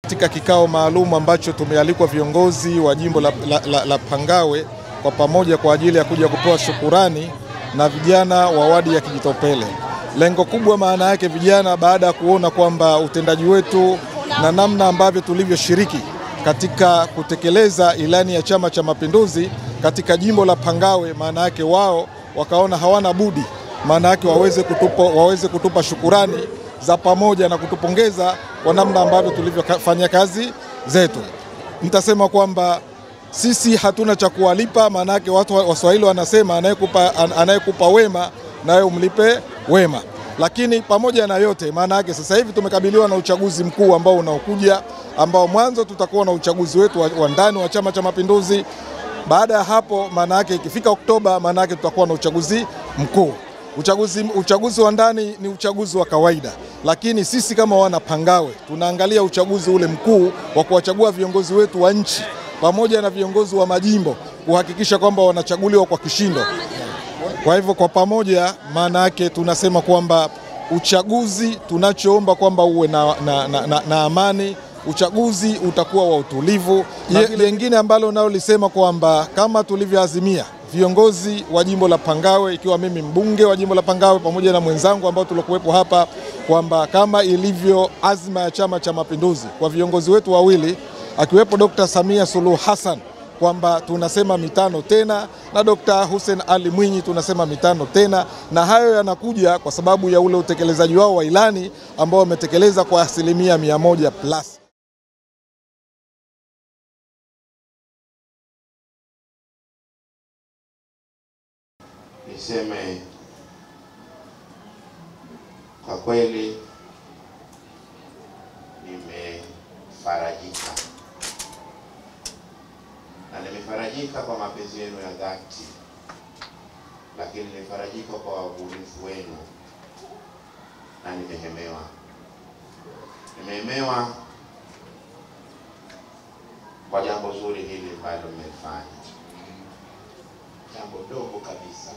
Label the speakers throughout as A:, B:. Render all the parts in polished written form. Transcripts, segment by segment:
A: Katika kikao maalum ambacho tumealikwa viongozi wa jimbo la Pangawe kwa pamoja kwa ajili ya kuja kupewa shukurani na vijana wa wadi ya Kijitopele. Lengo kubwa maana yake vijana baada ya kuona kwamba utendaji wetu na namna ambavyo tulivyoshiriki katika kutekeleza ilani ya Chama cha Mapinduzi katika jimbo la Pangawe, maana yake wao wakaona hawana budi, maana yake waweze kutupa shukurani za pamoja na kutupongeza kwa namna ambavyo tulivyofanya kazi zetu. Nitasema kwamba sisi hatuna cha kuwalipa, maana yake watu Waswahili wanasema anayekupa wema nawe umlipe wema. Lakini pamoja na yote, maana yake sasa hivi tumekabiliwa na uchaguzi mkuu ambao unaokuja, ambao mwanzo tutakuwa na uchaguzi wetu wa ndani wa Chama cha Mapinduzi. Baada ya hapo, maana yake ikifika Oktoba, maana yake tutakuwa na uchaguzi mkuu. Uchaguzi wa ndani ni uchaguzi wa kawaida, lakini sisi kama wana Pangawe tunaangalia uchaguzi ule mkuu wa kuwachagua viongozi wetu wa nchi pamoja na viongozi wa majimbo, kuhakikisha kwamba wanachaguliwa kwa kishindo. Kwa hivyo kwa pamoja, maana yake tunasema kwamba uchaguzi tunachoomba kwamba uwe na amani, uchaguzi utakuwa wa utulivu. Lingine ambalo nalo lisema kwamba kama tulivyoazimia viongozi wa jimbo la Pangawe, ikiwa mimi mbunge wa jimbo la Pangawe pamoja na mwenzangu ambao tulikuwepo hapa, kwamba kama ilivyo azma ya Chama cha Mapinduzi kwa viongozi wetu wawili akiwepo Dr. Samia Suluhu Hassan kwamba tunasema mitano tena, na Dr. Hussein Ali Mwinyi tunasema mitano tena, na hayo yanakuja kwa sababu ya ule utekelezaji wao wa ilani ambao wametekeleza kwa 100% plus.
B: Niseme kwa kweli nimefarajika, na nimefarajika kwa mapenzi yenu ya dhati, lakini nimefarajika kwa ubunifu wenu, na nimehemewa. Nimehemewa kwa jambo zuri hili ambalo mmefanya, jambo dogo kabisa.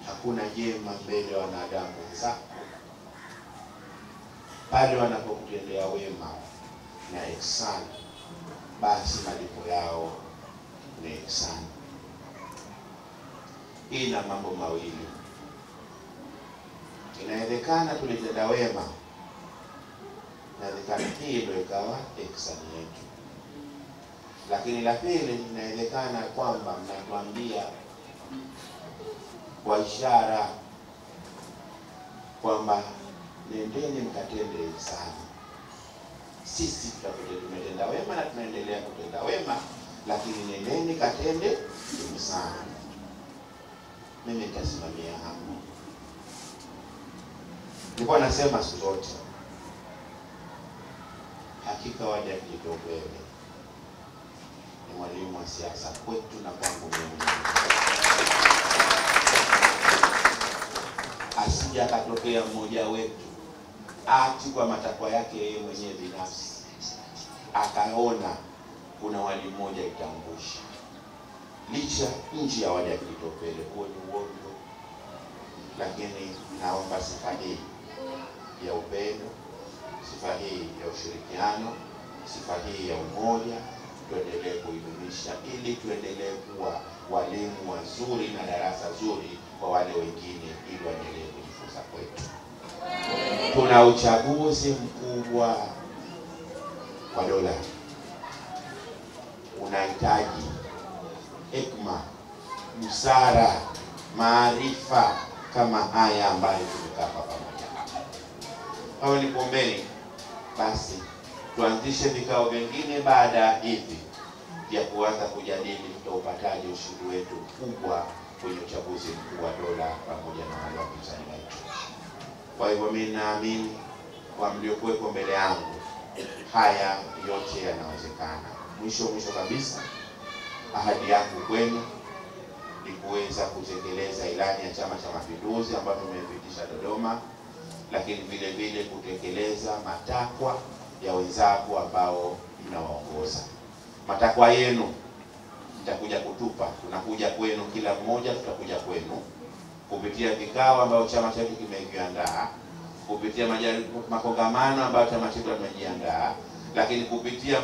B: Hakuna jema mbele wanadamu wenzako pale wanapokutendea wema na ihsani, basi malipo yao ni ihsani. Ina mambo mawili. Inawezekana tulitenda wema, inawezekana hii ndio ikawa ihsani yetu. Lakini la pili, inawezekana kwamba mnatuambia kwa ishara kwamba nendeni mkatende ihsani. Sisi tutakuja tumetenda wema na tunaendelea kutenda wema, lakini nendeni katende ihsani. Mimi nitasimamia hapo. Nilikuwa nasema siku zote, hakika wadi ya Kijitopele ni mwalimu wa siasa kwetu na kwangu mimi. Asija akatokea mmoja wetu ati kwa matakwa yake yeye mwenyewe binafsi akaona kuna wali mmoja itaangusha licha nje ya wadi ya Kijitopele, huo ni uongo. Lakini naomba sifa hii ya upendo, sifa hii ya ushirikiano, sifa hii ya umoja tuendelee kuidumisha, ili tuendelee kuwa walimu wazuri na darasa zuri kwa wale wengine, ili waendelee kujifunza kwetu. Tuna uchaguzi mkubwa wa dola, unahitaji hekima, busara, maarifa kama haya ambayo tumekaa pamoja hapa. Kwa hiyo nikuombeni basi tuanzishe vikao vingine baada ya hivi vya kuanza kujadili tutaupataje ushindi wetu mkubwa kwenye uchaguzi mkuu wa dola pamoja na wale wapinzani wetu. Kwa hivyo mimi naamini kwa mliokuwepo mbele yangu, haya yote yanawezekana. Mwisho kabisa, ahadi yangu kwenu ni kuweza kutekeleza ilani ya Chama cha Mapinduzi ambayo tumeipitisha Dodoma, lakini vile vile kutekeleza matakwa ya wenzako ambao mnawaongoza. Matakwa yenu mtakuja kutupa, tunakuja kwenu, kila mmoja tutakuja kwenu kupitia vikao ambao chama chetu kimekiandaa, kupitia makongamano ambayo chama chetu tumejiandaa, lakini kupitia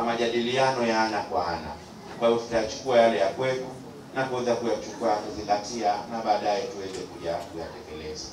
B: majadiliano ya ana kwa ana. Kwa hiyo tutachukua yale ya kwetu na kuweza kuyachukua, kuzingatia na baadaye tuweze kuja kuyatekeleza.